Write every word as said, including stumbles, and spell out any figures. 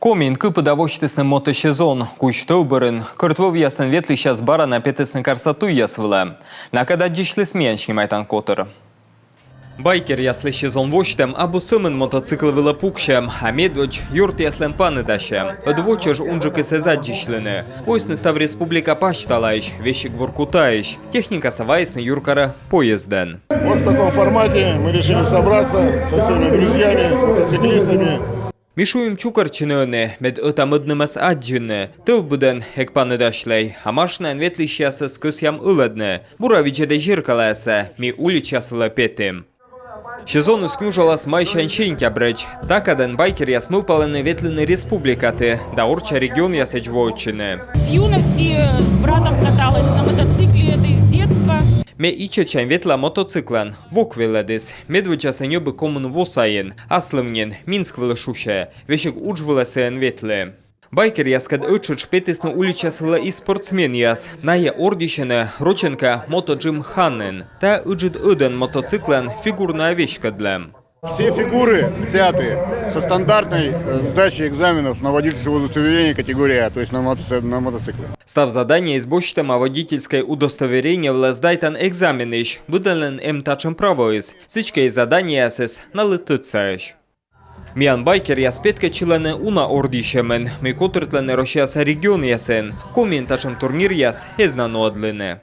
Комиын кыпыда восьтісны мотосезон. Кузь тӧв бӧрын кӧрт вӧвъясын ветлысьяс бара на петісны карса туйяс вылӧ. Накӧд аддзысьліс миян снимайтан котыр. Байкеръяслы сезон восьтӧм абу сӧмын мотоцикл вылӧ пуксьӧм, а медводз ёртъяслӧн паныдасьӧм. Ӧд во чӧж унджыкыс эз аддзысьлыны. Воисны став республика пасьталаысь, весиг Воркутаысь. Техникасӧ вайисны юркарӧ поездӧн. Вот в таком формате мы решили собраться со всеми друзьями, с мотоциклистами. Ми шуим чукӧртчыны ӧні, мед ӧта-мӧднымӧс аддзыны. Тӧв быдӧн эг паныдасьлӧй, а машинаӧн ветлысьясӧс кӧсъям ылӧдны. Бура видзӧдӧй зеркалаясӧ, ми уличаяс вылӧ петім. Сезоныс нюжалас майсянь сентябрӧдз. Та кадӧн байкеръяс мӧвпалӧны ветлыны республикаті да орчча регионъясӧдз воӧдчыны. С юности с братом каталась на мотоцикле, это из детства. Ме ичӧтсянь ветла мотоциклӧн. Вок велӧдіс. Медводдзасӧ ньӧби комын во сайын. Аслым нин, Минск вылӧ шусьӧ. Весиг удж вылӧ сійӧн ветлі. Байкеръяскӧд ӧттшӧтш петісны уличаяс вылӧ и спортсменъяс. Найӧ ордйысьӧны рочӧн кӧ мотоджим-ханын. Тайӧ ыджыд ӧдӧн мотоциклӧн фигурнӧя веськӧдлӧм. Все фигуры взяты со стандартной э, сдачи экзаменов на водительское удостоверение категории А, то есть на, мотоци- на мотоцикле. Став заданиеыс босьтӧма водительскӧй удостоверение вылӧ сдайтан экзаменысь. Быдӧнлӧн эм татшӧм правоыс. Сідзкӧ и заданиеясыс налы тӧдсаӧсь. Миян байкеръяс петкӧдчылӧны уна ордйысьӧмын, мый котыртлӧны Россияса регионъясын. Комиын татшӧм турниръяс эз на нуӧдлыны.